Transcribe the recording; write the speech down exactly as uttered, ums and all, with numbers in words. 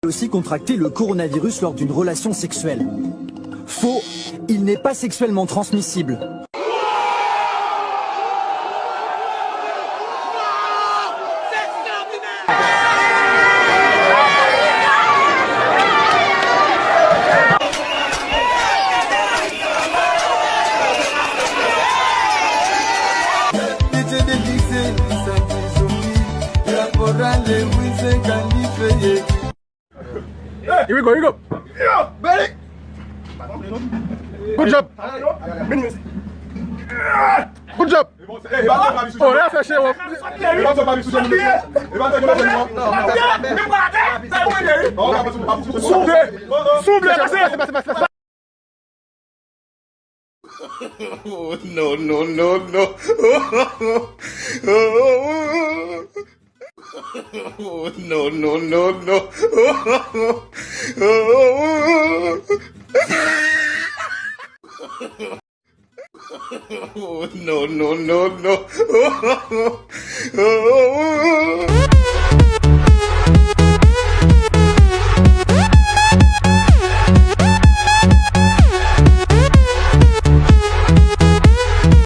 aussi contracté le coronavirus lors d'une relation sexuelle. Faux, il n'est pas sexuellement transmissible. Here we go, here we go. Good job. Good job. Oh, lè a fè che, wè. Souple. Souple. Pase, pase, pase, pase. Oh, no, no, no, no. Oh, no, no, no, no. Oh, no, no, no, no.